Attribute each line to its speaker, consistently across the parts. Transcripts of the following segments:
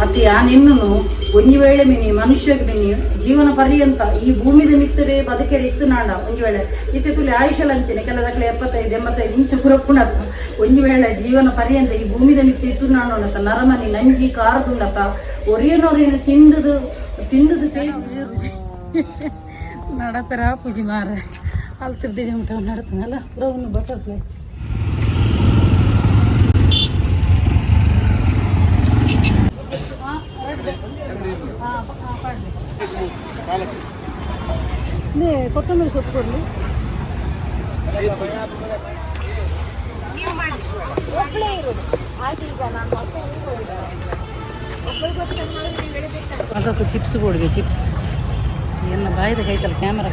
Speaker 1: ಅತಿ ಆ ನಿನ್ನನು ಒಂಜಿ ವೇಳೆ ಮಿನಿ ಮನುಷ್ಯಗ್ ಮಿನಿ ಜೀವನ ಪರ್ಯಂತ ಈ ಭೂಮಿದ ಮಿತ್ತರೆ ಬದುಕೆರೆ ಇತ್ತು ನಾಂಡ ಒಂಜಿ ವೇಳೆ ಇತ್ತೆ ತುಲೆ ಆಯುಷ ಲಂಚನೆ ಕೆಲದಕ್ಲೆ 75 85 ಇಂಚ ಪುರಪ್ಪುಣತ್ತ ಒಂಜಿ ವೇಳೆ ಜೀವನ ಪರ್ಯಂತ ಈ ಭೂಮಿದ ಮಿತ್ತು ಇತ್ತು ನಾಂಡ ನರಮನಿ ನಂಜಿ ಕಾರದುಂಡತ ಒರಿಯನೊರಿಯನ ತಿಂದುದು ತಿಂದುದು ನಡಪೆರ ಪೂಜೆ ಮಾರ ಅಲ್ತಿರ್ದಿಡಿ ಮುಟ್ಟ ನಡತನಲ್ಲ ಪುರವನ್ನು ಬರ್ತದೆ. ಕೊತ್ತಂಬರಿ ಸೊಪ್ಪು ಕೊಡಲಿ. ಅದಕ್ಕೂ ಚಿಪ್ಸ್ ಕೊಡಿಗೆ ಚಿಪ್ಸ್ ಎಲ್ಲ ಬಾಯಿದ ಕೈತಲ್ಲ ಕ್ಯಾಮರಾ.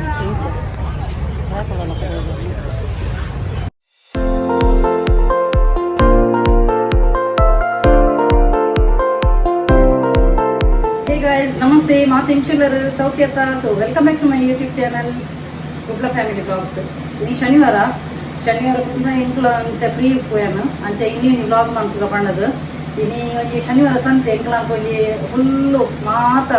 Speaker 1: Hey guys, namaste. ಮಾತು ಇಂಚುಲರ್ ಸೌಖ್ಯತ. So welcome back to my YouTube channel Kudla family vlogs. ಇನಿ ಶನಿವಾರ, ಶನಿವಾರ ಪುನಃ ಎಂಕ್ಲ ಅಂತ ಫ್ರೀ ಪೋಯನು ಅಂಚ ಇನಿ ವ್ಲಾಗ್ ಮನ್ಪುಗ ಪಂಡದು. ಇನಿ ಒಂಜಿ ಶನಿವಾರ ಸಂತೆ. ಎಂಕ್ಲ ಒಂಜಿ ಫುಲ್ಲು ಮಾತ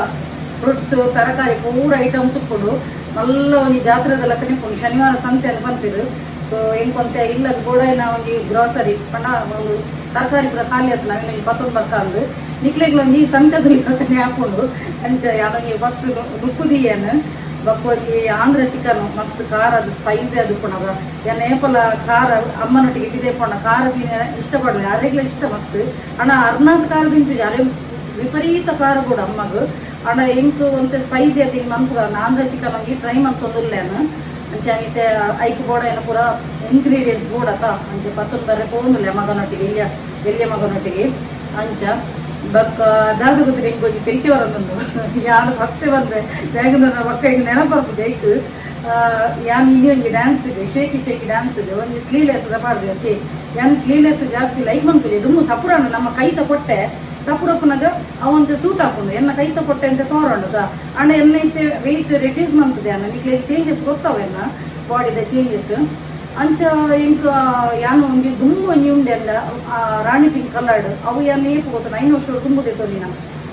Speaker 1: ಫ್ರೂಟ್ಸ್, ತರಕಾರಿ ಪೂರ ಐಟಮ್ಸ್ ಉಪ್ಪುಂಡು. ಮಲ್ಲ ಒಂಜಿ ಜಾತ್ರೆದ ಲೆಕ್ಕನೆ ಉಪ್ಪುಂಡು. ಶನಿವಾರ ಸಂತೆ ಅಂತ ಪನ್ಪಿರು. ಸೊ ಎಂಕೊಂತೆ ಇಲ್ಲ ಬೋಡೈನ ಒಂಜಿ ಗ್ರಾಸರಿ ಪಂಡ ಒಂದು ತರಕಾರಿ ಪೂರ ಖಾಲಿ ಆತು. ನಾವಿನ ಒಂಜಿ ಪತ್ತೊಂದು ಬಕ್ಕ ಅಂದು ನಿಕ್ಲೆಗ್ಲ ಒಂಜಿ ಸಂತೆ ದುಯ್ಯಕನೆ ಹಾಕೊಂಡು. ಅಂಚ ಯಾನೊಂಜಿ ಫಸ್ಟ್ ನುಪ್ಪುದಿಯನ್ ಬೊಕ್ಕ ಒಂಜಿ ಆಂಧ್ರ ಚಿಕನ್ ಮಸ್ತ್ ಖಾರ, ಅದು ಸ್ಪೈಸಿ ಅದು ಉಪ್ಪುನಗ. ಯಾನ್ ಏಪಲ ಖಾರ ಅಮ್ಮನೊಟ್ಟಿಗೆ ಬಿದೆ ಪೋಣ ಖಾರ ತಿನ್ನ ಇಷ್ಟಪಡುವೆ. ಯಾರಿಗ್ಲ ಇಷ್ಟ ಮಸ್ತ್. ಅಣ್ಣ ಅರ್ನಾಥ್ ಖಾರ ತಿಂತಿದ್ದೆ. ಅರೆ ವಿಪರೀತ ಖಾರ ಕೂಡ ಅಮ್ಮಗ್. ಅಣ್ಣ ಎಂಕ್ ಒಂತೆ ಸ್ಪೈಸಿ ಅದು ಮನ್ಪುಗ. ಆಂಧ್ರ ಚಿಕನ್ ಒಂಜಿ ಟ್ರೈ ಮಲ್ತೊಂದುಲ್ಲೇನು. ಅಂಚ ಇತ್ತೆ ಐಕ್ ಬೋಡ ಏನ ಪೂರ ಇಂಗ್ರೀಡಿಯೆಂಟ್ಸ್ ಬೋಡತ. ಅಂಚ ಪತ್ತೊಂದು ಬರ್ರೆ ಪೋಂದುಲ್ಲೆ ಮಗನೊಟ್ಟಿಗೆ, ಎಲ್ಯ ಎಲ್ಯ ಮಗನೊಟ್ಟಿಗೆ. ಅಂಚ ಬೊಕ್ಕ ದಾದ ಗೊತ್ತಿಲ್ಲ, ಎಂಕ್ ಒಂಜಿ ತೆಲಿಕೆ ಬರೋದುಂಡು. ಯಾನು ಫಸ್ಟ್ ಬಂದೆ ದಾಯೆಗಂದ್ರೆ ಬೊಕ್ಕ ಈಗ ನೆನಪಾಪುಜಿ ಐಕ್. ಯಾನ್ ಇನಿ ಒಂಜಿ ಡ್ಯಾನ್ಸ್ ಇದೆ, ಶೇಕಿ ಶೇಕಿ ಡ್ಯಾನ್ಸ್ ಇದೆ. ಒಂಜಿ ಸ್ಲೀವ್ಲೆಸ್ ಪಾಡ್ದೆ, ಓಕೆ. ಯಾನ್ ಸ್ಲೀವ್ಲೆಸ್ ಜಾಸ್ತಿ ಲೈಕ್ ಮನ್ಪುಜಿ. ದುಮ್ಮು ಸಪುರನು ನಮ್ಮ ಕೈತ ಕೊಟ್ಟೆ ಸಪುರಪ್ಪನಾಗ ಅವಂತೆ ಸೂಟ್ ಹಾಕೊಂಡು ಎನ್ನ ಕೈತ ಕೊಟ್ಟೆ ಅಂತ ತೋರಂಡದ. ಅಣ್ಣ ಎನ್ನ ಇತ್ತೆ ವೆಯ್ಟ್ ರೆಡ್ಯೂಸ್ ಮನ್ಪುದೆ. ಅಣ್ಣ ನಿಕ್ಲೆಗ್ ಚೇಂಜಸ್ ಗೊತ್ತಾವೆನ್ನ ಬಾಡಿದ ಚೇಂಜಸ್. ಅಂಚ ಎಂಕ್ ಯಾನು ಒಂಜಿ ದುಂಬು ಒಂಜಿ ಉಂಡೆ ಅಂದ ರಾಣಿ ಪಿಂಕ್ ಕಲರ್ಡ್. ಅವು ಯಾನ್ ಏಪು ಗೊತ್ತ 9 ವರ್ಷ ದುಂಬು ದಿನ.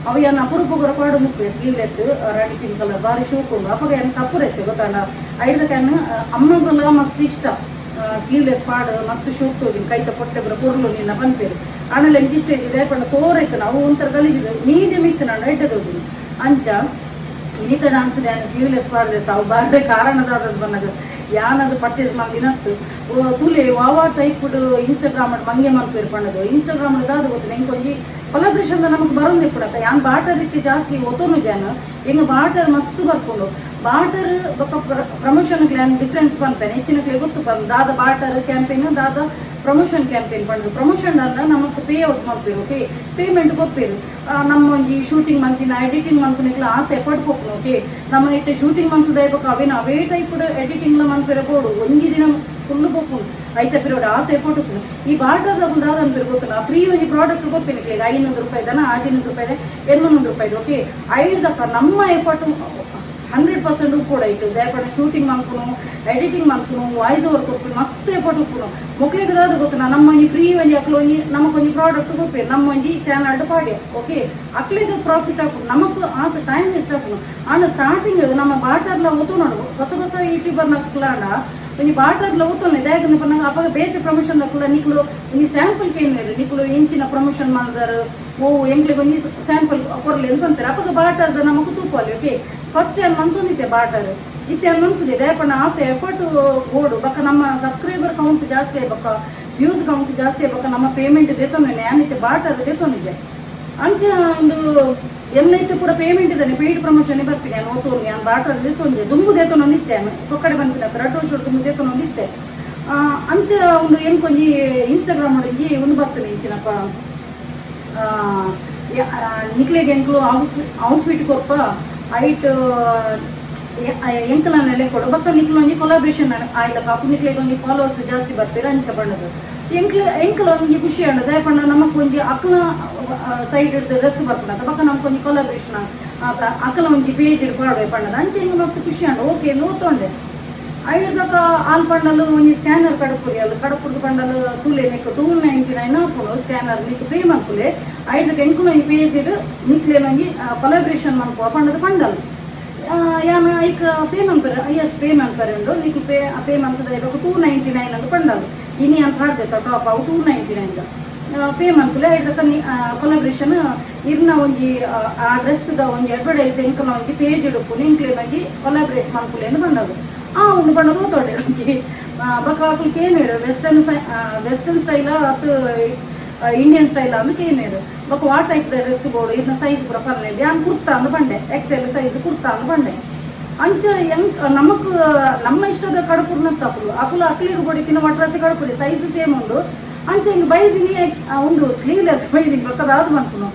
Speaker 1: ಅವು ಯಾನ್ ಅಪರೂಪಗೊರ ಪಾಡೊಂದು. ಸ್ಲೀವ್ಲೆಸ್ ರಾಣಿ ಪಿಂಕ್ ಕಲರ್ ಬಾರಿ ಶೋಕ್ ಉಂಡು. ಅಪಗ ಯಾನ್ ಸಪುರ ಇತ್ತೆ ಗೊತ್ತಾಂಡ. ಐಡ್ದ can ಅಮ್ಮಗುಲ ಮಸ್ತ್ ಇಷ್ಟ. ಸ್ಲೀವ್ಲೆಸ್ ಪಾಡ್ ಮಸ್ತ್ ಶೋಕ್ ತೋಜಿನ, ಕೈತ ಪೊಟ್ಟೆ ಪೂರ ಪೊರ್ಲು ನಿನ್ನ ಪನ್ಪೇರು. ಆಣಲೆ ಎಂಕ್ ಇಷ್ಟ ಇದೆ ಪಂಡ ತೋರ ಇತ್ತು. ನಾವು ಒಂಥರ ಗಲೀಜಿದೆ, ಮೀಡಿಯಂ ಇತ್ತು. ನಾನು ಎಡ್ಡೆ ತೋಜಿನಿ. ಅಂಚ ಇನ್ನಿತ ಡಾನ್ಸ್ ಡ್ಯಾನ್ಸ್ ಸ್ಲೀವ್ಲೆಸ್ ಪಾಡ್ದೆ. ತಾವು ಬಾರದೆ ಕಾರಣದಾದದ್ದು ಬಂದಾಗ ಯಾನದು ಪರ್ಚೇಸ್ ಮಲ್ದಿನತ್ತು. ತೂಲೆ ವಾವಾ ಟೈಪ್ ಇನ್ಸ್ಟಾಗ್ರಾಮ್ ಮಂಗೆ ಮಲ್ಪೇರು ಪಂಡದು. ಇನ್ಸ್ಟಾಗ್ರಾಮ್ ದಾದ ಗೊತ್ತಿಲ್ಲ, ಎಂಕೊಂಜಿ ಕೊಲಾಬ್ರೇಷನ್ ನಮಕ್ ಬರೋಂದು ಇಪ್ಪುಡತ್ತ. ಯಾನ್ ಬಾಟರ್ ಇತ್ತೆ ಜಾಸ್ತಿ ಒತ್ತೋನು ಜನ. ಎಂಗ ಬಾಟರ್ ಮಸ್ತ್ ಬರ್ಕೊಂಡು. ಬಾಟರ್ ಬೊಕ್ಕ ಪ್ರಮೋಷನ್ ಯಾನ್ ಡಿಫ್ರೆನ್ಸ್ ಪನ್ಪೇನೆ. ಹೆಚ್ಚಿನಕ್ಲೆ ಗೊತ್ತು ಪನ್ ದಾದ ಬಾಟರ್ ಕ್ಯಾಂಪೇನ್, ದಾದ ಪ್ರಮೋಷನ್ ಕ್ಯಾಂಪೇನ್ ಪಂಡ್ದು. ಪ್ರಮೋಷನ್ ಅಂದ್ರೆ ನಮಕ್ ಪೇ ಔಟ್ ಮಲ್ಪೇರು, ಓಕೆ. ಪೇಮೆಂಟ್ ಕೊಪ್ಪೇರು. ನಮ್ಮ ಒಂಜಿ ಶೂಟಿಂಗ್ ಮಂತಿನ, ಎಡಿಟಿಂಗ್ ಮನ್ಪುನಿಕ್ಲ ಆತ ಎಫರ್ಟ್ ಕೊಪ್ಪುನು, ಓಕೆ. ನಮ್ಮ ಇತ್ತೆ ಶೂಟಿಂಗ್ ಮಂತದ ಬೊಕ್ಕ ಅವೇನ ಅವೇ ಟೈಪ್ ಎಡಿಟಿಂಗ್ ಲ ಮನ್ಪೆರೆ ಬೋಡು. ಒಂಜಿ ದಿನ ಫುಲ್ ಪೋಪುಂಡು. ಐತ ಪಿರಿಯಡ್ ಆತ ಎಫರ್ಟ್ ಉಪ್ಪುಂಡು. ಈ ಬಾಟದ ದಾದ ಅನ್ಪೇರು ಗೊತ್ತಿಲ್ಲ. ಫ್ರೀ ಒಂಜಿ ಪ್ರಾಡಕ್ಟ್ ಗೊಪ್ಪಿನಕ್ಲೆ 500 ರೂಪಾಯಿ ದನ, 600 ರೂಪಾಯಿ, 800 ರೂಪಾಯಿ, ಓಕೆ. ಐಡ್ದಕ್ಕ ನಮ್ಮ ಎಫರ್ಟ್ 100% ಉಪ್ಪುಡ ಇಟ್ಟು. ದಯಪಂಡ ಶೂಟಿಂಗ್ ಮನ್ಪುನು, ಎಡಿಟಿಂಗ್ ಮನ್ಪುನು, ವಾಯ್ಸ್ ಓವರ್ ಕೊಪ್ಪುನು, ಮಸ್ತ್ ಎಫರ್ಟ್ ಉಪ್ಪುನು. ಮೊಕ್ಲೆಗ್ ದಾದ ಗೊತ್ತುನ, ನಮ್ಮ ಒಂಜಿ ಫ್ರೀ ಒಂಜಿ ಅಕ್ಲು ಒಂಜಿ ನಮಕ್ ಒಂಜಿ ಪ್ರಾಡಕ್ಟ್ ಗೊಪ್ಪೇರು, ನಮ್ಮ ಒಂಜಿ ಚಾನಲ್ ಪಾಡ್ಯ, ಓಕೆ. ಅಕ್ಲೆಗ್ ಪ್ರಾಫಿಟ್ ಆಪುಂಡು, ನಮಕ್ ಆತ ಟೈಮ್ ವೇಸ್ಟ್ ಆಪುಂಡು. ಆಂಡ ಸ್ಟಾರ್ಟಿಂಗ್ ನಮ್ಮ ಬಾಟರ್ಲ ಒತ್ತು ನೋಡು. ಹೊಸ ಹೊಸ ಯೂಟ್ಯೂಬರ್ ನಕ್ಲಾಂಡ ಒಂಜಿ ಬಾಟರ್ಲ ಒತ್ತೊನ್ನೆ. ದಾಯೆಗಂದ್ ಪನ್ನಗ ಅಪಗ ಬೇತೆ ಪ್ರಮೋಷನ್ ದಕ್ಕುಲ ನಿಕ್ಲು ಒಂಜಿ ಸ್ಯಾಂಪಲ್ ಕೇನ್ವೇರು. ನಿಕ್ಲು ಎಂಚಿನ ಪ್ರಮೋಷನ್ ಮಲ್ದಾರು, ಓ ಎಂಕ್ಲೆಗ್ ಒಂಜಿ ಸ್ಯಾಂಪಲ್ ಕೊರ್ಲೆ ಅಂತ ಪನ್ಪೆರ್. ಅಪಗ ಬಾಟರ್ದ ನಮಕ್ ತೂಪಾಲಿ, ಓಕೆ. ಫಸ್ಟ್ ಯಾನ್ ಮಂತೊಂದಿತ್ತೆ ಬಾಟರ್. ಇತ್ತೆ ಯಾನ್ ಮನ್ಪುಜೆ. ದಾಯೆಪಂಡ ಆತ ಎಫರ್ಟ್ ಬೋಡು. ಬೊಕ್ಕ ನಮ್ಮ ಸಬ್ಸ್ಕ್ರೈಬರ್ ಕೌಂಟ್ ಜಾಸ್ತಿ ಆಯ್ಬೊಕ್ಕ, ವ್ಯೂಸ್ ಕೌಂಟ್ ಜಾಸ್ತಿ ಆಯ್ಬೊಕ್ಕ ನಮ್ಮ ಪೇಮೆಂಟ್ ದೆತೊನ್ನೆ. ಯಾನ್ ಇತ್ತೆ ಬಾಟರ್ ದೆತೊನ್ನಿಜೆ. ಅಂಚ ಒಂದು ಎನ್ನೈತೆ ಪೂರ ಪೇಮೆಂಟ್ ಇದ್ದಾನೆ. ಪೇಯ್ಡ್ ಪ್ರಮೋಷನ್ ಬರ್ತೀನಿ. ನಾನು ಓತೋನು ಯಾನ್ ಬಾಟರ್ ದೆತೊಂಜೆ. ದುಂಬು ದೆತೊನೊಂದಿತ್ತೆ. ಯಾನ್ ಕೊಕ್ಕಡೆ ಬಂದಿನ ರಟೋ ಶೋಡ್ ದುಂಬು ದೆತೊನೊಂದಿತ್ತೆ. ಅಂಚ ಒಂದು ಎಂಕೊಂಜಿ ಇನ್ಸ್ಟಾಗ್ರಾಮ್ ಒಂಜಿ ಒಂದು ಬರ್ತದೆ ಇಂಚಿನಪ್ಪ, ನಿಕ್ಲೆಗ್ ಎಂಕ್ಲು ಔಟ್ಫಿಟ್ ಕೊಪ್ಪ ಐಟ್ ಎಂಕಲ ನೆಲೆ ಕೊಡು, ಬೊಕ್ಕ ನಿಕ್ಲು ಒಂಜಿ ಕೊಲಾಬ್ರೇಷನ್ ಆಯ್ಲ ಕಾಪು, ನಿಕ್ಲೆಗ್ ಒಂಜಿ ಫಾಲೋವರ್ಸ್ ಜಾಸ್ತಿ ಬರ್ತೀರ ಅಂಚ ಬಣ್ಣದ. ಎಂಕ್ಲ ಎಂಕಲ ಒಂಜಿ ಖುಷಿ ಆಂಡ. ದಾಯೆ ನಮಕ್ ಒಂಜಿ ಅಕ್ಲ ಸೈಡ್ ಹಿಡ್ದು ಡ್ರೆಸ್ ಬರ್ಪುಂಡ. ಬೊಕ್ಕ ನಮಕ್ ಒಂಜಿ ಕೊಲಾಬ್ರೇಷನ್ ಆತ ಅಕಲ ಒಂಜಿ ಪೇಜ್ ಪಾಡುವೆ ಪಣ್ಣದ. ಅಂಚ ಎಂಕ್ ಮಸ್ತ್ ಖುಷಿ ಆಂಡ. ಓಕೆ ನೋತೊಂಡೆ. ಐಡ್ದಕ ಆಲ್ ಪಂಡಲು ಒಂಜಿ ಸ್ಕ್ಯಾನರ್ ಕಡಪುರಿ. ಅಲ್ಲಿ ಕಡಪುರ್ದು ಪಂಡಲು, ತೂಲೆ, ನಿಕ್ 299 ಆಪುಂಡು ಸ್ಕ್ಯಾನರ್, ನಿಕ್ ಪೇ ಮನ್ಪುಲೆ, ಐಡ್ದಕ ಎಂಕುಲು ಒಂಜಿ ಪೇಜ್ ನಿಕ್ಲೇನ ಒಂಜಿ ಕೊಲಾಬ್ರೇಷನ್ ಮನ್ಪುವ ಪಂಡದು ಪಂಡಲ್. ಯಾನ್ ಐಕ್ ಪೇ ಮನ್ಪರೆ, ಎಸ್, ಪೇ ಮನ್ಪರೆ ಉಂಡು. ನಿಕ್ಲು ಪೇ ಪೇ ಮಂತದ 299 ಅಂದ್ ಪಂಡಲ್. ಇನಿ ಅಂತ ಹಾಡ್ದೆ ಟಾಪ್ ಅವು 299 ಪೇ ಮನ್ಪುಲೆ, ಐಡ್ದಕ ಕೊಲಾಬ್ರೇಷನ್ ಇರ್ನ ಒಂಜಿ ಆ ಡ್ರೆಸ್ ದ ಒಂಜಿ ಅಡ್ವರ್ಟೈಸ್ ಎಂಕಲ್ನ ಒಂಜಿ ಪೇಜ್ ಇಡುಪ್ಪುನು, ಎಂಕ್ಲೇನ ಒಂಜಿ ಕೊಲಾಬ್ರೇಟ್ ಮನ್ಪುಲೆ ಅಂದ್ ಪಂಡದು. ಆ ಒಂದು ಪಂಡದು ತೋಡೆ ಬೊಕ ಅಕುಲು ಕೇನೇರು, ವೆಸ್ಟರ್ನ್ ವೆಸ್ಟರ್ನ್ ಸ್ಟೈಲ್ ಅತ್ತು ಇಂಡಿಯನ್ ಸ್ಟೈಲ್ ಅಂದ್ ಕೇನೇರು. ಬೊಕ ವಾ ಟೈಪ್ ದ ಡ್ರೆಸ್ ಬೋಡು, ಇರ್ನ ಸೈಜ್ ಪೂರ ಪನ್ಲೆ. ಯಾನ್ ಕುರ್ತಾ ಅಂದ್ ಪಂಡೆ, ಎಕ್ಸೆಲ್ ಸೈಜ್ ಕುರ್ತಾ ಅಂದ್ ಪಂಡೆ. ಅಂಚ ಎಂಕ್ ನಮಕ್ ನಮ್ಮ ಇಷ್ಟದ ಕಡಪುರ್ನ ತಪ್ಪುಲು ಅಕುಲು ಅಕ್ಲಿಗೆ ಬೊಡಿತಿನ ಮಟ್ರಾಸಿ ಕಡಪುರಿ, ಸೈಜ್ ಸೇಮ್ ಉಂಡು. ಅಂಚ ಹಿಂಗ್ ಬೈದಿನಿ, ಒಂದು ಸ್ಲೀವ್ಲೆಸ್ ಬೈದಿನಿ. ಬೊಕ್ಕದಾದ್ ಮನ್ಪುನು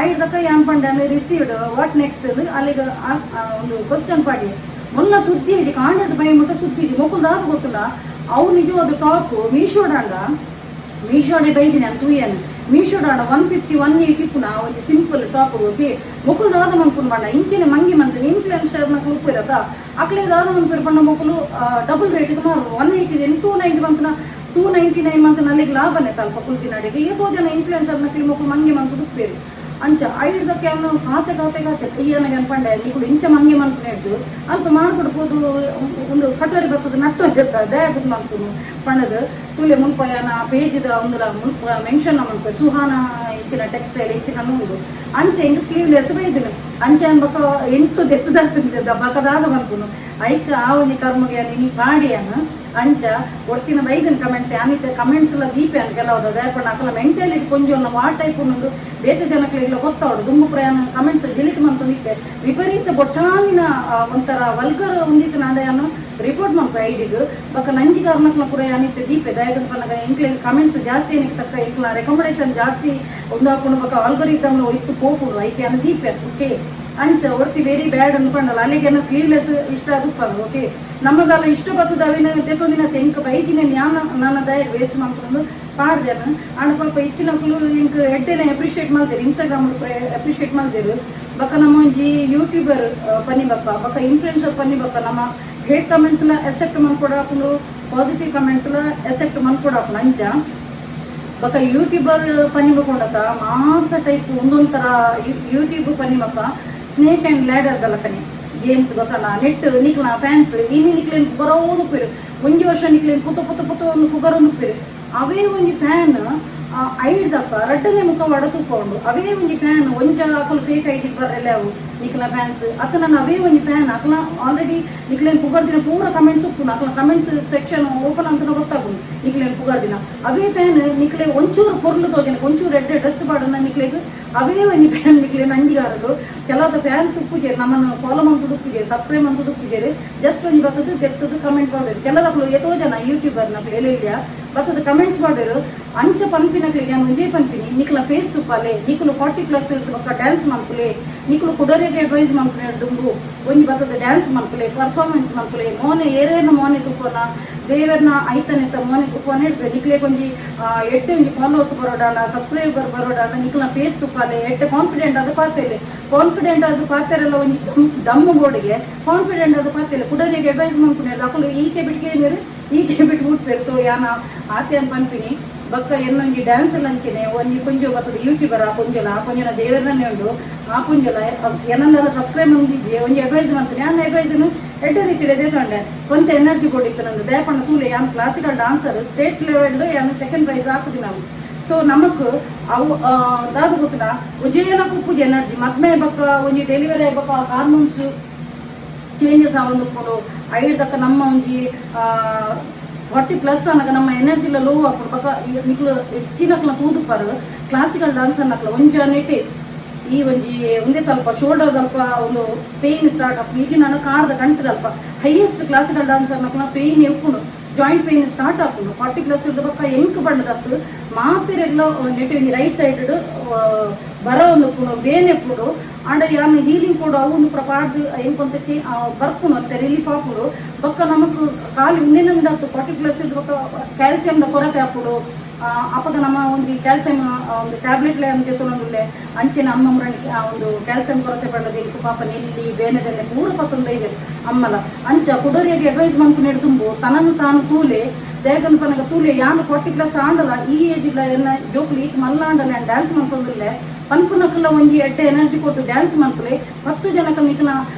Speaker 1: ಐಡ್ದಕ್ಕ ಯಾನ್ ಪಂಡೆ, "ರಿಸೀವ್ಡ್, what next?" ಅಲ್ಲಿಗೆ ಒಂದು ಕ್ವಶನ್ ಪಾಡಿ. ಮೊನ್ನ ಸುದ್ದಿ ಇಜ್ಜಿ, ಕಾಂಡದ ಬೈ ಮುಟ್ಟ ಸುದ್ದಿ ಇಜ್ಜಿ. ಮೊಕುಲ್ದಾದ ಗೊತ್ತಿಲ್ಲ. ಅವು ನಿಜವಾದ ಟಾಪ್ ಮೀಶೋಡಾಂಡ, ಮೀಶೋಡೆ ಬೈದಿನಿ ಅಂತ ತೂಯನ್. ಮೀಶೋಡಾಂಡ 150, 180 ಪುನ ಒಂಜಿ simple top. Okay, ಮೊಕುಲ್ದಾದ ಮನ್ಪುನು ಪಂಡ ಇಂಚಿನ ಮಂಗಿ ಮಂತಿನ ಇನ್ಫ್ಲುಯೆನ್ಸರ್ ನಕುಲು ಉಪ್ಪುರತ, ಅಕ್ಲೆ ದಾದ ಮನ್ಪುರು ಪಂಡ ಮೊಕುಲು ಡಬಲ್ ರೇಟಿಗೆ ಮಾರು. 180, 290 ಮಂತನ, 299 ಮಂತನ ಅಲ್ಲಿಗೆ ಲಾಭನೇ ತಲ್ಪ ಕುಲ್ದಿನಡೆಗೆ. ಏತೋ ಜನ ಇನ್ಫ್ಲುಯೆನ್ಸರ್ ನಕಲಿ ಮೊಕುಲು ಮಂಗಿ ಮಂತುದು ಉಪ್ಪೇರು. ಅಂಚ ಐಡ್ದಕ್ಕೆ ಅವನು ಖಾತೆ ಖಾತೆ ಖಾತೆ ಅಯ್ಯನಗೆ ಅನ್ಪಂಡೆ, ನಿಕುಲು ಇಂಚ ಮಂಗಿ ಮನ್ಪುನೆಡ್ದು ಅಲ್ಪ ಮಾಡ್ಕೊಡು ಪೋದು ಒಂದು ಕಟೋರಿ ಬತ್ತದ ನಟ್ಟು ಹೋಗುತ್ತ ದಯಾಗದ್ ಮನ್ಪುನು ಪಂಡದು. ತೂಲೆ, ಮುಲ್ಪ ಯಾನ ಪೇಜ್ದ ಒಂದುಲ ಮುಲ್ಪ ಮೆನ್ಷನ್ ಮನ್ಪ, ಸುಹಾನ ಇಂಚಿನ ಟೆಕ್ಸ್ಟೈಲ್ ಇಂಚಿನ ಉಂಡು. ಅಂಚೆ ಹಿಂಗ ಸ್ಲೀವ್ಲೆಸ್ ಬೈದಿನ. ಅಂಚೆ ಅನ್ಬಕ ಎಂಟು ದೆತ್ತದಾಗ್ತದೆ ಬಕದಾದ ಮನ್ಪುನು. ಐಕ್ ಆ ಒಂಜಿ ಕರ್ಮಗೆ ನೀ ಪಾಡಿಯನ. ಅಂಚ ಒಡ್ತಿನ ಬೈದಿನ ಕಮೆಂಟ್ಸ್ ಯಾನಿತ್ತೆ ಕಮೆಂಟ್ಸ್ ಎಲ್ಲ ದೀಪೆ ಅನ್ ಕೆಲವು ದಯಪಣ್ಣ ಅಕಲ ಮೆಂಟಾಲಿಟಿ ಕೊಂಚ ವಾ ಟೈಪ್ ಉಂಡು ಬೇತೆ ಜನಕ್ಲೆಗ್ಲ ಗೊತ್ತಾವಡು. ದುಂಬು ಪ್ರಯಾಣ ಕಮೆಂಟ್ಸ್ ಡಿಲೀಟ್ ಮಂತೊಂದಿತ್ತೆ. ವಿಪರೀತ ಬೊಡ್ಚಾಂದಿನ ಒಂಥರ ವಲ್ಗರ್ ಒಂದಿತ್ತು ನಾಂಡ ಯಾನು ರಿಪೋರ್ಟ್ ಮನ್ಪ ಐಡಿಗ್. ಬೊಕ ನಂಜಿ ಕಾರಣಕ್ಲ ಪೂರ ಯಾನಿತ್ತೆ ದೀಪೆ. ದಯಗಂತ ಪನ್ನಗ ಎಂಕ್ಲೆಗ್ ಕಮೆಂಟ್ಸ್ ಜಾಸ್ತಿ ಏನಕ್ಕೆ ತಕ್ಕ ಎಂಕ್ಲ ರೆಕಮೆಂಡೇಶನ್ ಜಾಸ್ತಿ ಒಂದು ಹಾಕೊಂಡು ಬೊಕ ಆಲ್ಗೊರಿಥಮ್ ಇತ್ತು ಪೋಪುಂಡು. ಐಕೆ ಯಾನು ದೀಪೆ. ಓಕೆ, ಅಂಚ ಒರ್ತಿ ವೆರಿ ಬ್ಯಾಡ್ ಅಂದ್ಕೊಂಡಲ್ಲ. ಅಲ್ಲಿಗೆ ಸ್ಲೀವ್ಲೆಸ್ ಇಷ್ಟ ಅದು. ಓಕೆ, ನಮ್ಮದಲ್ಲ ಇಷ್ಟ ಬರ್ತದ ಅವಿನ ತೆತ್ತೊಂದಿನ ತೆಂಕ ಬೈದಿನ. ಜ್ಞಾನ ನನ್ನ ದಯ ವೇಸ್ಟ್ ಮಾಡ್ಕೊಂಡು ಪಾಡ್ದೇನು. ಆಂಡ ಪಾಪ ಇಚ್ಚಿನಕುಲು ಇಂಕ್ ಎಡ್ಡೆನೆ ಅಪ್ರಿಷಿಯೇಟ್ ಮಾಡ್ತೇವೆ, ಇನ್ಸ್ಟಾಗ್ರಾಮ್ ಅಪ್ರಿಷಿಯೇಟ್ ಮಾಡ್ತೇವೆ. ಬೊಕ ನಮ್ಮ ಒಂಜಿ ಯೂಟ್ಯೂಬರ್ ಪನ್ನಿ ಬಕ್ಕ ಬೊಕ ಇನ್ಫ್ಲುಯೆನ್ಸರ್ ಪನ್ನಿ ಬಕ್ಕ ನಮ್ಮ ಹೇಟ್ ಕಮೆಂಟ್ಸ್ ಎಲ್ಲ ಅಕ್ಸೆಪ್ಟ್ ಮನ್ಕೊಡಾಪುಂಡು, ಪಾಸಿಟಿವ್ ಕಮೆಂಟ್ಸ್ ಎಲ್ಲ ಅಕ್ಸೆಪ್ಟ್ ಮನ್ಕೊಡಾಪುಂಡು. ಅಂಚ ಬೊಕ ಯೂಟ್ಯೂಬರ್ ಪನ್ನಿ ಬಕೊಂಡತ ಮಾತ ಟೈಪ್ ಒಂದೊಂಥರ ಯೂಟ್ಯೂಬ್ ಪನ್ನಿ ಬಕ್ಕ ಸ್ನೇಕ್ ಅಂಡ್ ಲ್ಯಾಡರ್ ದಲಕನೆ ಗೇಮ್ಸ್ ಗೊತ್ತಲ್ಲ. ನೆಟ್ ನಿಕ್ಲ ಫ್ಯಾನ್ಸ್ ಇನಿ ನಿಕ್ಲೇನ್ ಪುಗರೋದು ಉಪ್ಪಿರು, ಒಂಜಿ ವರ್ಷ ನಿಕ್ಲೇನ್ ಪುತ ಪುತ ಪುತ ಒಂದು ಪುಗರೊಂದು ಉಪ್ಪಿರು. ಅವೇ ಒಂಜಿ ಫ್ಯಾನ್ ಐಡ್ದಕ್ಕ ರಡ್ಡನೇ ಮುಖ ವಡ ತೂಕೊಂಡು. ಅವೇ ಒಂಜಿ ಫ್ಯಾನ್ ಒಂಜ ಅಕುಲು ಫೇಕ್ ಐಡಿ ಬರ್ರೆಲ್ಲ ಅವು ನಿಕ್ಲ ಫ್ಯಾನ್ಸ್ ಅತ್ತ ನನ್ನ ಅವೇ ಒಂಜಿ ಫ್ಯಾನ್ ಅಕಲ ಆಲ್ರೆಡಿ ನಿಕ್ಲೇನ್ ಪುಗರ್ದಿನ ಪೂರ ಕಮೆಂಟ್ಸ್ ಉಪ್ಪುನು. ಅಕಲ comments section open ಅಂತ ಗೊತ್ತಾಗುನು ನಿಕ್ಲೇನ್ ಪುಗರ್ದಿನ. ಅವೇ ಫ್ಯಾನ್ ನಿಕ್ಲೆ ಒಂಚೂರು ಪೊರ್ಲು ತೋಜನ, ಒಂಚೂರು ರೆಡ್ ಡ್ರೆಸ್ ಪಾಡುನ ನಿಕ್ಲೆಗ್ ಅವೇ ಒಂಜಿ ಫ್ಯಾನ್ ನಿಕ್ಲೆ ನಂಜಿಗಾರರು. ಕೆಲವೊಂದು ಫ್ಯಾನ್ಸ್ ಉಪ್ಪುಜೇರು, ನಮ್ಮನ್ನು ಫಾಲೋ ಮಂತದ್ದು ಉಪ್ಪುಜೇರು, ಸಬ್ಸ್ಕ್ರೈಬ್ ಮಂತದ್ದು ಉಪ್ಪುಜೇರು. ಜಸ್ಟ್ ಒಂಜಿ ಬತ್ತದು ತೆತ್ತದು ಕಮೆಂಟ್ ಮಾಡೋರು ಕೆಲದಕ್ಲು. ಏತೋ ಜನ ಯೂಟ್ಯೂಬರ್ ನಕ್ಲು ಎಲ್ಲಿಲ್ಲ ಬತ್ತದ ಕಮೆಂಟ್ಸ್ ಮಾಡೋರು. ಅಂಚ ಪನ್ಪಿನಕ್ಲಿಗೆ ಯಾನ್ ಒಂಜೇ ಪನ್ಪಿನಿ, ನಿಕ್ಲ ಫೇಸ್ ತುಪ್ಪಾಲೆ, ನಿಕುಲು 40+ ಬೊಕ್ಕ ಡ್ಯಾನ್ಸ್ ಮನ್ಪುಲೆ. ನಿಕುಲು ಕುಡರಿಗೆ ಅಡ್ವೈಸ್ ಮನ್ಪುನೆ ದುಂಬು ಒಂಜಿ ಬತ್ತದ ಡ್ಯಾನ್ಸ್ ಮನ್ಪುಲೆ, ಪರ್ಫಾರ್ಮೆನ್ಸ್ ಮನ್ಪುಲೆ. ಮೋನೆ ಏರೇನ ಮೋನೆ ತುಪ್ಪನ, ದೇವರ್ನ ಐತನೆತ್ತ ಮೋನೆ ತುಪ್ಪನ ಹಿಡ್ದು ನಿಕ್ಲೆಗ್ ಒಂಜಿ ಎಡ್ಡೆ ಒಂಜಿ ಫಾಲೋವರ್ಸ್ ಬರೋಡಾಣ, ಸಬ್ಸ್ಕ್ರೈಬರ್ ಬರೋಡಾಣ, ನಿಕ್ಲ ಫೇಸ್ ತುಪ್ಪಾಲೆ. ಎಡ್ಡೆ ಕಾನ್ಫಿಡೆಂಟ್ ಅದು ಪಾತೆಲೆ, ಕಾನ್ಫಿಡೆಂಟ್ ಅದು ಪಾತೆರೆಲ್ಲ ಒಂಜಿ ದಮ್ ದಮ್ಮು ಬೋರ್ಡ್ಗೆ ಕಾನ್ಫಿಡೆಂಟ್ ಅದು ಪಾತೆಲೆ. ಕುಡರಿಗೆ ಅಡ್ವೈಸ್ ಮನ್ಪುನೆ ಅಕುಲು ಈಕೆ ಬಿಟ್ಕೆ ಏನೇರು ಈಕೆ ಬಿಟ್ಟು ಬಿಟ್ಪೇರು. ಸೊ ಯಾನ ಆತೆ ಪನ್ಪಿನಿ. ಬೊಕ್ಕ ಎನ್ನೊಂಜಿ ಡ್ಯಾನ್ಸ್ ಲಂಚಿನೆ ಒಂಜಿ ಕೊಂಜ ಬತ್ತದ ಯೂಟ್ಯೂಬರ್ ಆ ಪೊಂಜಲ, ಆ ಪೊಂಜನ ದೇವರನ್ನೇ ಉಂಡು. ಆ ಪೊಂಜಲ ಏನಂದಲ್ಲ ಸಬ್ಸ್ಕ್ರೈಬ್ ಮಂದಿಜ್ಜಿ, ಒಂಜಿ ಅಡ್ವೈಸ್ ಮಂತೀನಿ. ಆನ್ ಅಡ್ವೈಸ್ ಎಡ್ಡೆ ರೀತಿಡೆ ದೇತೊಂಡೆ. ಒಂತೆ ಎನರ್ಜಿ ಕೊಡಿತ್ತು ನಂದು. ದಯಪಣ್ಣ ತೂಲೆ, ಯಾನ್ classical dancer, state level ಯಾನ್ ಸೆಕೆಂಡ್ ಪ್ರೈಸ್ ಹಾಕುದಿ ನಾವು. ಸೊ ನಮಕ್ ಅವು ದಾದ ಗೊತ್ತಿಲ್ಲ, ಉಜಯನ ಕುಪ್ಪುಜಿ ಎನರ್ಜಿ. ಮದ್ಮೆ ಬೊಕ್ಕ ಒಂಜಿ ಡೆಲಿವರಿ ಬೊಕ್ಕ ಹಾರ್ಮೋನ್ಸ್ ಚೇಂಜಸ್ ಆವೊಂದುಪ್ಪುಂಡು. ಐಡ್ದಕ್ಕ ನಮ್ಮ ಒಂಜಿ 40+ ಅನಗ ನಮ್ಮ ಎನರ್ಜಿ ಲೋ ಆಪುಂಡು. ಬೊಕ್ಕ ನಿಕ್ಲು ಹೆಚ್ಚಿನಕ್ಲ ತೂದುಪ್ಪರು, ಕ್ಲಾಸಿಕಲ್ ಡಾನ್ಸ್ ಅನ್ನಕ್ಲ ಒಂಜಿ ನೆಟ್ಟೆ ಈ ಒಂಜಿ ಒಂದೇ ತಲ್ಪ ಶೋಲ್ಡರ್ ದಲ್ಪ ಒಂದು ಪೇಯ್ನ್ ಸ್ಟಾರ್ಟ್ ಆಪುಂಡು. ಈಜಿ ನಾನು ಕಾರ್ದ ಕಂಠದಲ್ಪ ಹೈಯೆಸ್ಟ್ ಕ್ಲಾಸಿಕಲ್ ಡಾನ್ಸ್ ಅನ್ನಕ್ಲ ಪೇಯ್ನ್ ಉಪ್ಪುಂಡು, joint pain start ಆಪುಂಡು. 40+ ಇರ್ದ ಬೊಕ್ಕ ಎಂಕ್ ಬಣ್ಣದತ್ತು ಮಾತೆರೆಗ್ಲ ನೆಟ್ ಒಂಜಿ ರೈಟ್ ಸೈಡ್ ಬರ ಒಂದು ಉಪ್ಪುಂಡು, ಬೇನೆ ಉಪ್ಪುಂಡು. ಆಂಡ ಯಾನ್ ಹೀಲಿಂಗ್ ಕೊಡು ಅವು ಒಂದು ಪಾಡ್ದು ಎಂಕೊಂತ ಚೇ ಬರ್ಪುಂಡು ಅಂತೆ, ರಿಲೀಫ್ ಆಪುಂಡು. ಬೊಕ್ಕ ನಮಕ್ ಖಾಲಿ ಉಂದಿನಿಂದ 40+ ಇರ್ದ ಬೊಕ್ಕ ಕ್ಯಾಲ್ಸಿಯಂದ ಕೊರತೆ ಆಪುಂಡು. ಅಪಗ ನಮ್ಮ ಒಂಜಿ ಕ್ಯಾಲ್ಸಿಯಂ ಒಂದು ಟ್ಯಾಬ್ಲೆಟ್ ದೆತ್ತೊನೊಂದುಲ್ಲೆ. ಅಂಚಿನ ಅಮ್ಮ ಮುರಣಿ ಒಂದು ಕ್ಯಾಲ್ಸಿಯಂ ಕೊರತೆ ಪಂಡದ ಇಂಕು ಪಾಪ ನೆಲ್ಲಿ ಬೇನೆದೆಲ್ಲೆ ಪೂರ ಪತ್ತೊಂದು ಇದೆ ಅಮ್ಮಲ. ಅಂಚ ಕುಡೋರಿಯಾಗಿ ಅಡ್ವೈಸ್ ಮನ್ಪುನೆಡ್ ದುಂಬು ತನನು ತಾನು ತೂಲೆ. ದೇಗನ್ ಪನಗ ತೂಲೆ, ಯಾನ್ 40+ ಆಂಡಲ ಈ ಏಜ್ ಇಲ್ಲ ಎನ್ನ ಜೋಕುಲು ಈತ್ ಮಲ್ಲ ಆಂಡಲ ಡ್ಯಾನ್ಸ್ ಮಲ್ತೊಂದುಲ್ಲೆ ಪನ್ಪುನಕುಲ ಒಂಜಿ ಎಡ್ಡೆ ಎನರ್ಜಿ ಕೊಟ್ಟು ಡ್ಯಾನ್ಸ್ ಮನ್ಪುಲೆ. 10 ಜನಕ ನಿಕ್ನ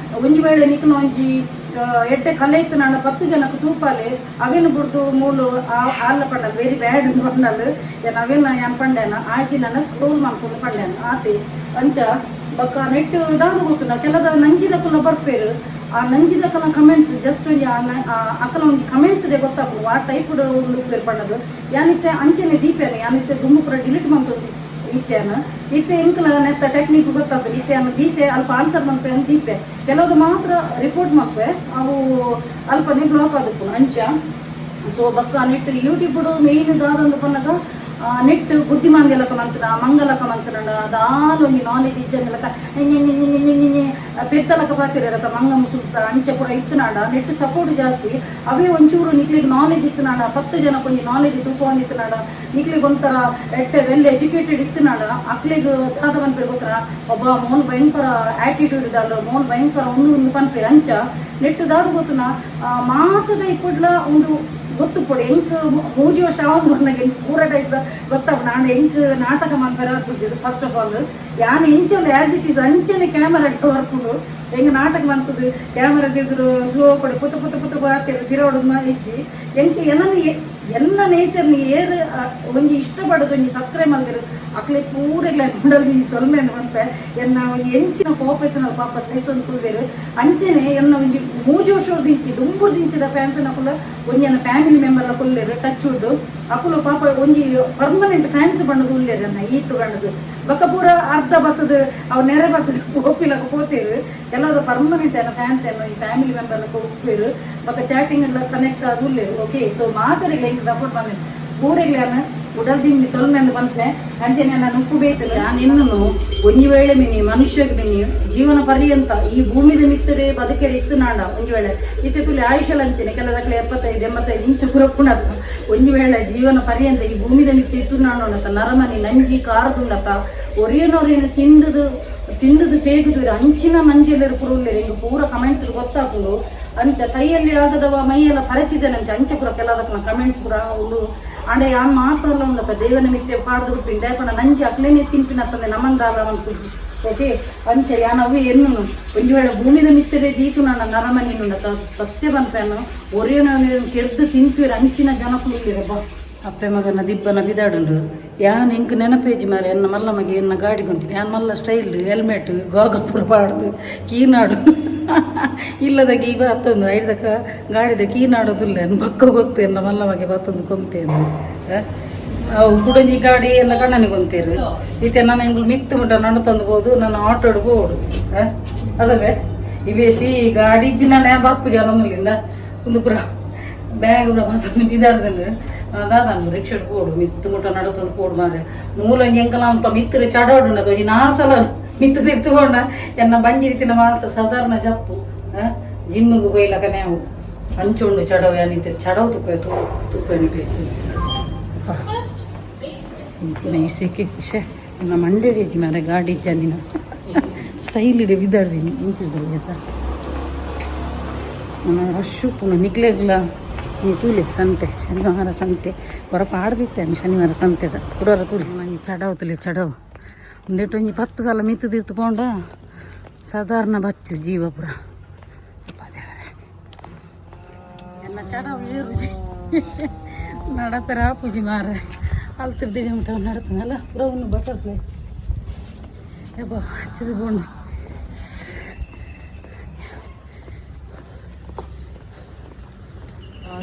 Speaker 1: ಒಂಜಿ ವೇಳೆ ನಿಕ್ನ ಒಂಜಿ ಎಡ್ಡೆ ಕಲೆ ಇತ್ತು ನಾನು 10 ಜನಕ್ಕೆ ತೂಪಾಲೆ. ಅವೇನು ಬುಡ್ದು ಮೂಲು ಆಲ್ಲ ಪಂಡಲ್ ವೆರಿ ಬ್ಯಾಡ್ ಪಂಡಲ್. ಏನ್ ಅವೇನ ಯಾನ್ ಪಂಡೇನ ಆಯ್ಜಿ ನನ್ನ ಸ್ಕ್ರೋಲ್ ಮನ್ಪುಂದು ಪಂಡೇನ ಆತಿ. ಅಂಚ ಬೊಕ್ಕ ನೆಟ್ ದಾದ ಗೊತ್ತುಂಡ, ಕೆಲದ ನಂಜಿದಕುಲ ಬರ್ಪೇರು. ಆ ನಂಜಿದಕಲ ಕಮೆಂಟ್ಸ್ ಜಸ್ಟ್ ಒಂಜಿ ಅಕಲ ಒಂಜಿ ಕಮೆಂಟ್ಸ್ ಡೆ ಗೊತ್ತಾಪುಂಡು ವಾ ಟೈಪ್ ಒಂದು ಉಪ್ಪೇರು ಪಂಡದು. ಯಾನಿತ್ತೆ ಅಂಚನೆ ದೀಪೇನೆ, ಯಾನಿತ್ತೆ ದುಮ್ಮು ಪೂರ ಡಿಲೀಟ್ ಮಂತೊಂದು ಇತ್ತೇನ. ಇತ್ತೆ ಎಂಕಲ ನೆತ್ತ ಟೆಕ್ನಿಕ್ ಗೊತ್ತಾಗ್ತದೆ. ಇತ್ತೆ ಅನ್ನ ದೀತೆ ಅಲ್ಪ ಆನ್ಸರ್ ಮನ್ಪೆ ಅಂತ ದೀಪೆ, ಕೆಲವುದು ಮಾತ್ರ ರಿಪೋರ್ಟ್ ಮನ್ಪೆ, ಅವು ಅಲ್ಪನೆ ಬ್ಲಾಕ್ ಆದಪ್ಪು ಅಂಚ. ಸೊ ಬೊಕ್ಕ ನೆಟ್ ಯೂಟ್ಯೂಬ್ ಮೇನ್ ದಾದಂದು ಪನ್ನಗ ನೆಟ್ ಬುದ್ಧಿಮಾಂದ್ಯಲಕ ಮಂತನ ಮಂಗಲಕ ಮಂತನ ದಾಲ ಒಂಜಿ ನಾಲೆಜ್ ಇಜ್ಜಂದಲಕ ಪೆತ್ತಲಕ ಪಾತಿರತ ಮಂಗ ಮುಸುಕ್ತ ಅಂಚ ಪೂರ ಇತ್ತನಾಡ ನೆಟ್ ಸಪೋರ್ಟ್ ಜಾಸ್ತಿ. ಅವೇ ಒಂಚೂರು ನಿಕ್ಲಿಗೆ ನಾಲೆಜ್ ಇತ್ತನಾಡ, 10 ಜನಕ್ಕೆ ಒಂಜಿ ನಾಲೆಜ್ ತೂಪವಂದಿತ್ತನಾಡ, ನಿಕ್ಲಿಗೆ ಒಂಥರ ಎಟ್ಟೆ ವೆಲ್ ಎಜುಕೇಟೆಡ್ ಇತ್ತನಾಡ ಅಕ್ಲಿಗ್ ದಾದ ಪನ್ಪೇರು ಗೊತ್ತರ, ಒಬ್ಬ ಮೋನ್ ಭಯಂಕರ ಆಟಿಟ್ಯೂಡ್ ಇದ್ದಾಳು, ಮೋನ್ ಭಯಂಕರ ಒಂದು ಒಂದು ಪನ್ಪೇರು. ಅಂಚ ನೆಟ್ ದಾದ ಗೊತ್ತುನ, ಮಾತ ಟೈಪ್ ಒಂದು ಗೊತ್ತು ಪೊಡಿ. ಎಂಕ್ ಮೂಜಿ ವರ್ಷ ಆವೊಂದು ಬಂದಾಗ ಎಂಕ್ ಪೂರ ಟೈಪ್ ಗೊತ್ತಾಪುಂಡು. ಆಂಡ ಎಂಕ್ ನಾಟಕ ಮನ್ಪೆರ ಫಸ್ಟ್ ಆಫ್ ಆಲ್ ಯಾನ್ ಎಂಚೊಲ್ಲ ಆಸ್ it is ಅಂಚನೆ ಕ್ಯಾಮರಾ ಬರ್ಪುಂಡು. ಎಂಕ್ ನಾಟಕ ಮಂತುದು ಕ್ಯಾಮರಾ ಎದುರು ಸ್ಲೋ ಕೊಡಿ ಪುತ್ತ ಪುತ್ತ ಪುತ್ತ ಬಾತಿರು ಬಿರೋಡು ಇಜ್ಜಿ. ಎಂಕ್ ಎನನ್ ಎನ್ನ ನೇಚರ್ ಏರ್ ಒಂಜಿ ಇಷ್ಟಪಡೋದು ಒಂಜಿ ಸಬ್ಸ್ಕ್ರೈಬ್ ಮಲ್ದಿರು ಅಕ್ಲೆ ಪೂರೆಗ್ಲ ಉಡಲ್ದಿಂಜಿ ಸೊಲ್ಮೆ ಮನ್ಪೆ. ಎನ್ನ ಒಂಜಿ ಎಂಚಿನ ಕೋಪ ಇತ್ತನಲ್ಲ ಪಾಪ ಸಹಿಸೊಂದು ಕುಲ್ದೇರು. ಅಂಚನೆ ಎನ್ನ ಒಂಜಿ ಮೂಜಿ ವರ್ಷ ದುಂಬುಡು ದಿಂಚಿದ ಫ್ಯಾನ್ಸ್ ನಕುಲ ಒಂಜಿ ಎನ್ನ ಫ್ಯಾಮಿಲಿ ಮೆಂಬರ್ ಕುಲ್ಲೇರು ಟಚ್ ವುಡ್. ಅಕುಲು ಪಾಪ ಒಂಜಿ ಪರ್ಮನೆಂಟ್ ಫ್ಯಾನ್ಸ್ ಬಣ್ಣದ ಉಲ್ಲೇರು ಎನ್ನ ಈತ್ ಬಣ್ಣದು. ಬೊಕ್ಕ ಪೂರ ಅರ್ಧ ಬತ್ತದ ಅವು ನೆರೆ ಬತ್ತದ ಪೋಪಿಲಕ ಪೋತೇರು. ಕೆಲವು ಪರ್ಮನೆಂಟ್ ಎನ್ನ ಫ್ಯಾನ್ಸ್ ಎನ್ನ ಈ ಫ್ಯಾಮಿಲಿ ಮೆಂಬರ್ ಉಪ್ಪೇರು, ಬೊಕ್ಕ ಚಾಟಿಂಗ್ ಎಲ್ಲ ಕನೆಕ್ಟ್ ಆದ್ ಉಲ್ಲೇರು. ಓಕೆ, ಸೊ ಮಾತರಿಗ್ಲ ಎಂಕ್ ಸಪೋರ್ಟ್ ಬಂದ ಪೂರೆಗ್ಲ ಉಡಲ್ದಿಂಜಿ ಸೊಲ್ಮೆ ಅಂದ್ ಪನ್ಪೆ. ಅಂಚನೆ ನಾನು ಉಪ್ಪು ಬೇಯ್ತಲ್ಲ ನಿನ್ನನು ಒಂಜಿ ವೇಳೆ ಮಿನಿ ಮನುಷ್ಯಗ್ ಮಿನಿ ಜೀವನ ಪರ್ಯಂತ ಈ ಭೂಮಿದ ಮಿತ್ತರೆ ಬದುಕೆರೆ ಇತ್ತು ನಾಡ ಒಂಜಿ ವೇಳೆ ಇತ್ತೆ ತುಲಿ ಆಯುಷಲ್ ಅಂಚನೆ ಕೆಲದಕ್ಲೆ 75 85 ಇಂಚ ಪುರಪ್ಪುಣತ್ತ. ಒಂಜಿ ವೇಳೆ ಜೀವನ ಪರ್ಯಂತ ಈ ಭೂಮಿದ ಮಿತ್ತ ಇತ್ತು ನಾಡೋಣತ್ತ ನರಮನಿ ನಂಜಿ ಕಾರದುಂಡತ್ತ ಒರಿಯನೊರಿಯನ ತಿಂದುದು ತಿಂದುದು ತೇಗುದು ಅಂಚಿನ ನಂಜೆಲ್ಲರು ಪುರುಲ್ಲೇರು. ಹಿಂಗ ಪೂರ ಕಮೆಂಟ್ಸ್ ಗೊತ್ತಾಪುಂಡು. ಅಂಚ ಕೈಯಲ್ಲಿ ಆಗದವ ಮೈಯೆಲ್ಲ ಪರಚಿದನಂತೆ ಅಂಚ ಪೂರ ಕೆಲದಕ್ನ ಕಮೆಂಟ್ಸ್ ಪೂರ ಉಂಡು. ಆಂಡ ಯಾನ್ ಮಾತ್ರಲ್ಲ ಉಂಡಪ್ಪ ದೇವನ ಮಿತ್ತೆ ಪಾಡ್ದು ಬಿಟ್ಟಿನಿ ದಯಪಂಡ ನಂಜಿ ಅಕ್ಲೇನೆ ತಿನ್ಪಿನ ತಂದೆ ನಮಂದಾಲ ಅನ್ಪುಜಿ. ಓಕೆ, ಅಂಚ ಯಾನ್ ಅವು ಎನ್ನುನು ಒಂಜಿ ವೇಳೆ ಭೂಮಿದ ಮಿತ್ತರೆ ದೀತು ನನ್ನ ನರಮನಿ ನುಂಡತ ಸತ್ಯ ಪನ್ಪೆನು ಒರಿಯನ ಕೆರ್ದು ತಿನ್ಪಿರ ಅಂಚಿನ ಜನಕುಲು ಉಲ್ಲೆರಬ್ಬ. ಅಪ್ಪೆ ಮಗನ ದಿಬ್ಬನ ಬಿದಾಡುಂಡು. ಯಾನ್ ಎಂಕ್ ನೆನಪೇಜಿ ಮಾರೆ, ಎನ್ನ ಮಲ್ಲ ಮಗೆ ಎನ್ನ ಗಾಡಿ ಗೊಂತಿನಿ. ಯಾನ್ ಮಲ್ಲ ಸ್ಟೈಲ್ ಹೆಲ್ಮೆಟ್ ಗಾಗಲ್ ಪೂರ ಪಾಡ್ದು ಕೀನಾಡು ಇಲ್ಲದ ಈ ಬತ್ತೊಂದು ಐದಕ್ಕ ಗಾಡಿದ ಕೀನಾಡೋದಿಲ್ಲ. ಎನ್ ಬೊಕ್ಕ ಗೊತ್ತು ಎನ್ನ ಮಲ್ಲ ಮಗೆ ಬತ್ತೊಂದು ಕೊಂತೇನು. ಅವು ಕುಡಂಜಿ ಗಾಡಿ ಎಲ್ಲ ಕಣ್ಣನಿಗೆ ಗೊಂತೇರು. ಈತೆ ನಾನು ಎಂಗ್ಳು ಮಿತ್ತು ಮುಟ್ಟ ನಡು ತಂದು ಬೋದು, ನನ್ನ ಆಟೋಡು ಬೋಡು ಅದವೇ ಇವೇಸಿ ಗಾಡಿ ಇಜ್ಜಿ. ನಾನು ಬರ್ಪು ಜನ ಒಂದು ಪುರ ಬ್ಯಾಗ್ ಪೂರ ಬತ್ತೊಂದು ಬಿದಾರ್ದಂದು ದಾದ ರಿಕ್ಷಾಡ್ ಪೋಡು ಮಿತ್ತು ಮುಟ್ಟ ನಡತೊಂದು ಪೋಡು ಮಾರೆ. ಮೂಲೊಂಜಿ ಎಂಕಲ ಅಲ್ಪ ಮಿತ್ತರೆ ಚಡೋಡು ಒಂಜಿ ನಾಲ್ ಸಲ ಮಿತ್ತು ತಿರ್ತುಕೊಂಡ ಎನ್ನ ಬಂಜಿ ರೀತಿನ ಮಾಸ ಸಾಧಾರಣ ಜಪ್ಪು ಜಿಮ್ಮಿಗೆ ಬೈಲಕನೆ ಅವು ಅಂಚುಂಡು ಚಡವು. ಯಾನಿತ್ತೆ ಚಡವು ತುಪ್ಪ ತುಪ್ಪ ಇಂಚಿನ ಇಸೆಕೆ ಶೇ ನನ್ನ ಮಂಡೆ ಮಾರೆ ಗಾಡಿ ಇಜ್ಜ ನೀನು ಸ್ಟೈಲ್ ಇಡೆ ಬಿದ್ದಾಡ್ದೀನಿ ಇಂಚಿದ್ರು ಆಯ್ತಾ. ನನ್ನ ರಶ್ ಪುನಃ ನಿಕ್ಲೆಗ್ಲ ನೀ ತೂಲೆ ಸಂತೆ, ಶನಿವಾರ ಸಂತೆ ಹೊರ ಪಾಡ್ದಿತ್ತೇನೆ. ಶನಿವಾರ ಸಂತೆದ ಕುಡೋರ ತೂಲೆ ಈ ಚಡವು ತುಲೆ ಚಡವು ಒಂದೆಟ್ಟು ಒಂಜಿ 10 ಸಲ ಮಿತ್ತು ತಿರ್ತು ಪೋಂಡ ಸಾಧಾರಣ ಬಚ್ಚು ಜೀವ ಪುರ. ಅಪ್ಪ ದೇವರೇ, ಎನ್ನ ಚಡವು ಏರುಜಿ ನಡಪೆರ ಆಪುಜಿ ಮಾರೆ. ಅಲ್ತಿರ್ದಿಡಿ ಮುಟ್ಟ ನಡತನಲ್ಲ ಪುರ ಒಂದು ಬಟರ್ಫ್ಲೈ ಯಬ್ಬ ಹಚ್ಚಿದ ಬೋಂಡು.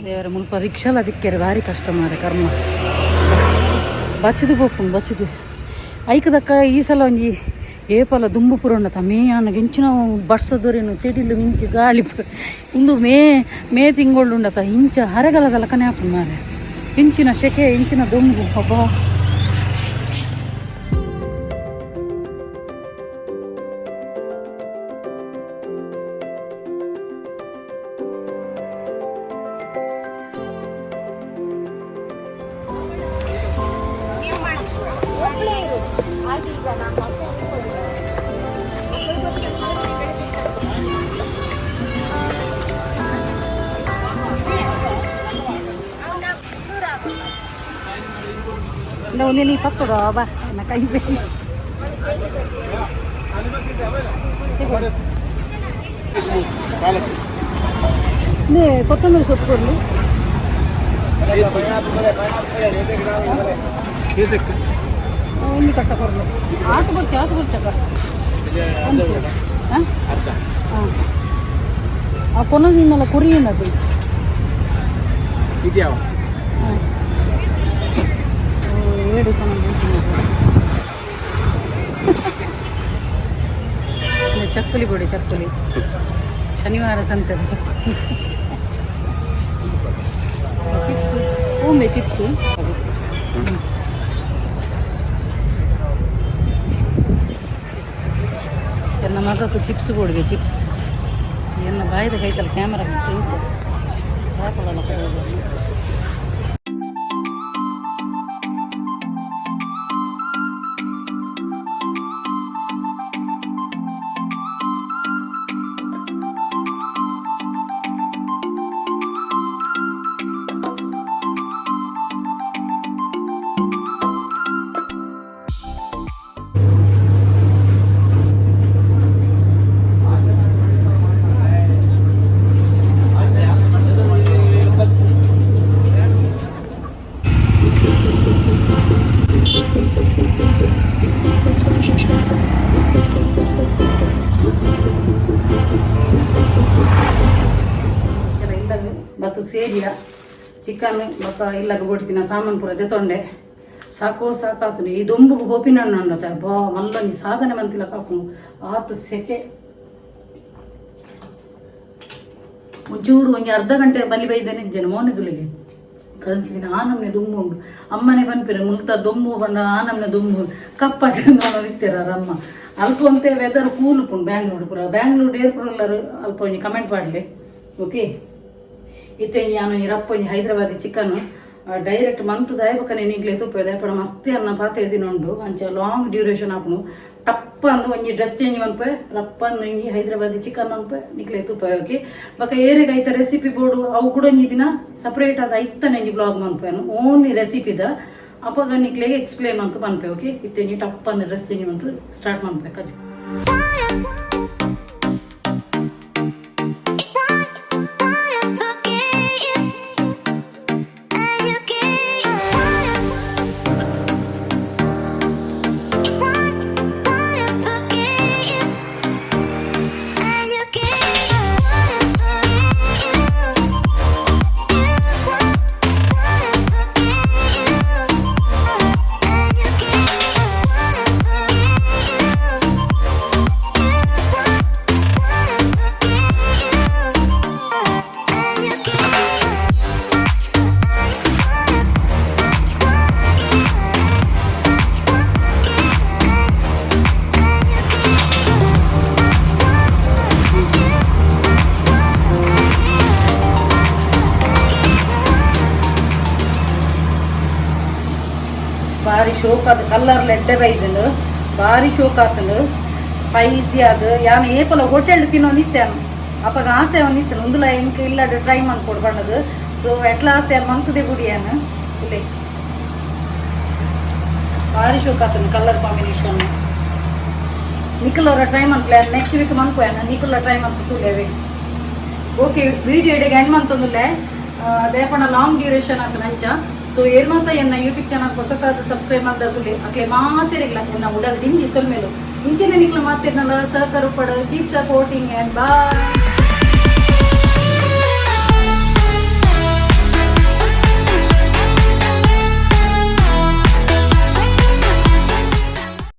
Speaker 1: ದೇವರ ಮುಲ್ಪ ರಿಕ್ಷಾಲ ದಿಕ್ಕೆರೆ ಭಾರಿ ಕಷ್ಟ ಮಾರೆ. ಕರ್ಮ ಬಚ್ಚದು ಪೋಪುಂಡು ಬಚ್ಚದು ಐಕದಕ್ಕ. ಈ ಸಲ ಒಂಜಿ ಏಪಲ ದುಂಬು ಪುರ ಮೇ ಆನಗ ಇಂಚಿನ ಬರ್ಸದೊರೆನು ತೆಡಿಲು ಮಿಂಚು ಗಾಳಿ ಪೂರ. ಉಂದು ಮೇ ಮೇ ತಿಂಗೊಳ್ಳುಂಡತ ಇಂಚ ಹರಗಲದ ಲಕನೆ ಆಪುಂಡು ಮಾರೆ. ಇಂಚಿನ ಸೆಕೆ, ಇಂಚಿನ ದೊಂಬು ಅಬ್ಬಾ. ಒಂದೇ ನೀ ಪತ್ತದ ಬಾ ನಾ ಕೈ. ಕೊತ್ತಂಬರಿ ಸೊಪ್ಪು ಕೊರ್ಲಿ. ಉಣ್ಣಿ ಕಟ್ಟ ಕೊರ್ಲು. ಆತು ಬೊರ್ಚಿ, ಆತು ಬೊರ್ಚಕ್ಕ. ಹಾಂ ಹಾಂ, ಆ ಕೊನದಿನ್ನಲ್ಲ ಕುರಿಯುನ್ನದು.
Speaker 2: ಇದು ಯಾವ?
Speaker 1: ಹಾಂ, ಏಡು ಕೊನದು. ಚಕ್ಕುಲಿ ಪೊಡಿ, ಚಕ್ಕುಲಿ. ಶನಿವಾರ ಸಂತೆ. ಚಕ್ಕುಲಿ, ಚಿಪ್ಸ್, ಓಂಬೆ ಚಿಪ್ಸ್. ಎನ್ನ ಮಗకు ಚಿಪ್ಸ್ ಬೋಡಿಗೆ ಚಿಪ್ಸ್. ಎನ್ನ ಬಾಯಿದ ಕೈತಲ್ಲ ಕ್ಯಾಮರಾ ಹಾಕೊಳ್ಳೋಣ. ಇಲ್ಲಗ ಬತ್ತ ಸೇರಿಯ ಚಿಕನ್ ಬೊಕ್ಕ ಇಲ್ಲಗ ಬೋಡ್ತಿನ ಸಾಮಾನು ಪೂರ ದೆತೊಂಡೆ. ಸಾಕೋ ಸಾಕಾತುಂಡು. ಈ ದೊಂಬುಗು ಬೋಪಿನ ಉಂಡತೆ ಬಾ ಮಲ್ಲೊಂಜಿ ಸಾಧನೆ ಮಂತಿಲ ಕಾಪುಂಡು. ಆತ್ ಸೆಕೆ. ಒಂಚೂರು ಒಂಜಿ ಅರ್ಧ ಗಂಟೆ ಬಲಿ ಬೈದನೆ ಇಜ್ಜನೆ ಮೋನೆದುಲಿಗೆ ಕಂಚಿದಿನ ಆನಮ್ನೆ ದುಂಬು ಉಂಡು. ಅಮ್ಮನೆ ಪನ್ಪಿರ ಮುಲ್ತ ದೊಂಬು ಪಂಡ ಆನಮ್ನೆ ದುಂಬು ಕಪ್ಪಾಕಿ ಇತ್ತೆರ ಅಮ್ಮ. ಅಲ್ಪ ಒಂತೆ ವೆದರ್ ಕೂಲ್ ಉಪ್ಪುಂಡು ಬ್ಯಾಂಗ್ಳೂರು ಪೂರ. ಬ್ಯಾಂಗ್ಳೂರು ಏರ್ ಪೂರ ಅಲ್ಪ ಒಂಜಿ ಕಮೆಂಟ್ ಪಾಡ್ಲೆ. ಓಕೆ, ಇತ್ತೆ ಯಾನ್ ಒಂಜಿ ರಪ್ಪ ಒಂಜಿ ಹೈದರಾಬಾದಿ ಚಿಕನ್ ಡೈರೆಕ್ಟ್ ಮಂತ್ ದಾಯಬಕನೆ ನಿಗ್ಲೆ ತುಪ್ಪ ದಾಯಪಡ ಮಸ್ತ್ ಅನ್ನ ಪಾತೆ ದಿನ ಉಂಡು. ಅಂಚ ಲಾಂಗ್ ಡ್ಯೂರೇಷನ್ ಆಪುಂಡು. ಟಪ್ಪ ಅಂದು ಒಂಜಿ ಡ್ರೆಸ್ ಚೇಂಜ್ ಮನ್ಪೆ, ರಪ್ಪ ಅಂದು ಒಂಜಿ ಹೈದರಾಬಾದಿ ಚಿಕನ್ ಮನ್ಪೆ ನಿಕ್ಲೆ ತುಪ್ಪ. ಓಕೆ, ಬೊಕ ಏರೆಗ್ ಐತ ರೆಸಿಪಿ ಬೋಡು, ಅವು ಕೂಡ ಒಂಜಿ ದಿನ ಸಪರೇಟ್ ಆದ ಐತನೆ ಒಂಜಿ ಬ್ಲಾಗ್ ಮನ್ಪೆ, ಓನ್ಲಿ ರೆಸಿಪಿದ. ಅಪಗ ನಿಕ್ಲೆಗ್ ಎಕ್ಸ್ಪ್ಲೇನ್ ಮಂತ್ ಪನ್ಪೆ. ಓಕೆ, ಇತ್ತೆ ಒಂಜಿ ಟಪ್ಪ ಅಂದು ಡ್ರೆಸ್ ಚೇಂಜ್ ಮಂತ್ ಸ್ಟಾರ್ಟ್ ಮನ್ಪೆ ಕಜು. ಬಾರಿ ಶೋಕ್ ಆದ ಕಲ್ಲರ್ ಲೆಡ್ಡೆ ಬೈದುಂಡು. ಬಾರಿ ಶೋಕ್ ಆತುಂಡು, ಸ್ಪೈಸಿ ಆದ್. ಯಾನ್ ಏಪಲ ಹೋಟೆಲ್ ತಿನ್ನೊಂದಿತ್ತೆ. ಅಪಗ ಆಸೆ ಒಂದಿತ್ತು, ಉಂದುಲ ಎಂಕ್ ಇಲ್ಲಡ್ ಟ್ರೈ ಮನ್ಪೊಡು ಪಂಡದು. ಸೊ ಎಟ್ ಲಾಸ್ಟ್ ಯಾನ್ ಮಂತುದೆ ಬುಡಿಯಾನ. ಇಲ್ಲೇ ಬಾರಿ ಶೋಕ್ ಆತುಂಡು ಕಲರ್ ಕಾಂಬಿನೇಷನ್. ನಿಕುಲವರ ಟ್ರೈ ಮನ್ಪುಲೆ. ನೆಕ್ಸ್ಟ್ ವೀಕ್ ಮನ್ಪುವೆ. ನಿಕುಲ ಟ್ರೈ ಮನ್ಪು ತೂಲೆವೆ. ಓಕೆ, ವಿಡಿಯೋ ಇಡೆಗೆ ಎಂಡ್ ಮಂತೊಂದುಲ್ಲೆ. ದೇಪಣ ಲಾಂಗ್ ಡ್ಯೂರೇಷನ್ ಆತನ ಅಂಚ. ಸೊ ಏರ್ ಮಾತ ಎನ್ನ ಯೂಟ್ಯೂಬ್ ಚಾನಲ್ ಹೊಸತಾದ ಸಬ್ಸ್ಕ್ರೈಬ್ ಮಾಡ್ದಲ್ಲ ಅಕ್ಲೆ ಮಾತಿರಿಗ್ಲ ಎನ್ನ ಉಡಲ್ ದಿಂಜಿ ಸೊಲ್ಮೆಲು. ಇಂಚಿನ ನಿಕ್ಲ ಮಾತಿರ್ನಲ್ಲ ಸಹಕಾರ ಪಡ. Keep supporting and boy.